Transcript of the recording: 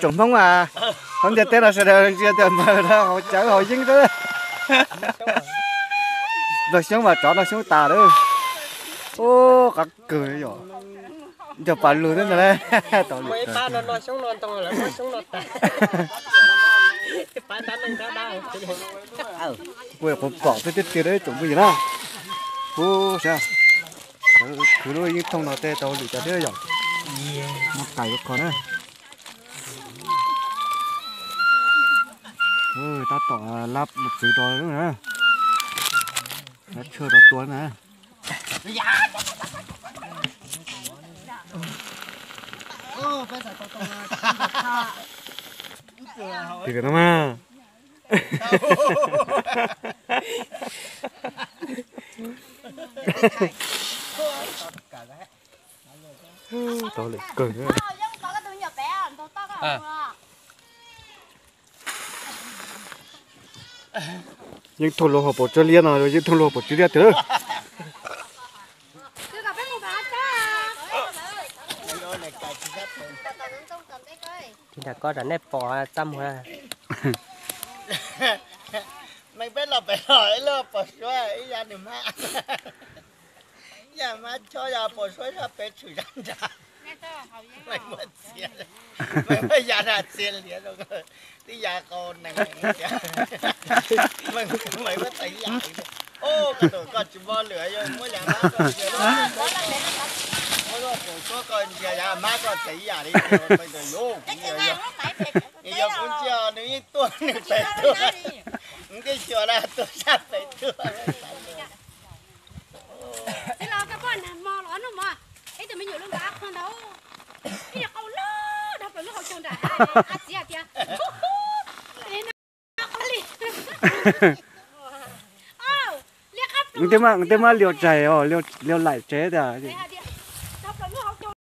Tsoom Hmoob as, hauv ntiaj teb no sawv daws ntsia tias npawg no haus cawv haus yeeb xwb. Nrog xyoob mas tsov nrog xyoob tas lawm. Ub, qab kawg yom. Cov pas lug xwb ntag lauj. Kuv pom tiag tiag tiag tsoom phooj ywg na. Kuv sav, khwv lub yeeb thooj no tej tau lwm cov thiab yom. Muab tais rau qhov na. Tab tom lab mus txwv rau na. Lab tshaj rau tua na. Tim no mas. Tau lawm kawg. Yeeb thooj luag haus paus tsawb liab no, yeeb thooj luag haus paus tsawb liab tiag. Nram koj tsam nej pom txaj muag. Meej peb los pem los ib lub pos suab ib yam nws hmab. Yam hmab chob yog pos suab sab pem tshwm zab nrad. Meej muab txiav, meej muab ya na txiav liav rau tib yam qau nees. Meej muab txais ib yam li. Koj tus koj tsis mob lwm yog muab yam hmab koj ntsia, muab lub pos suab koj ntsia yam hmab koj txais ib yam li. Meej tus yus kuv yog, yog kuv ntsia nws yeej tuaj nws pem tuaj. Nws twb xyuas na tuaj sab pem tuaj. Tej mab liu tsaig os, liu laim tsev tiag.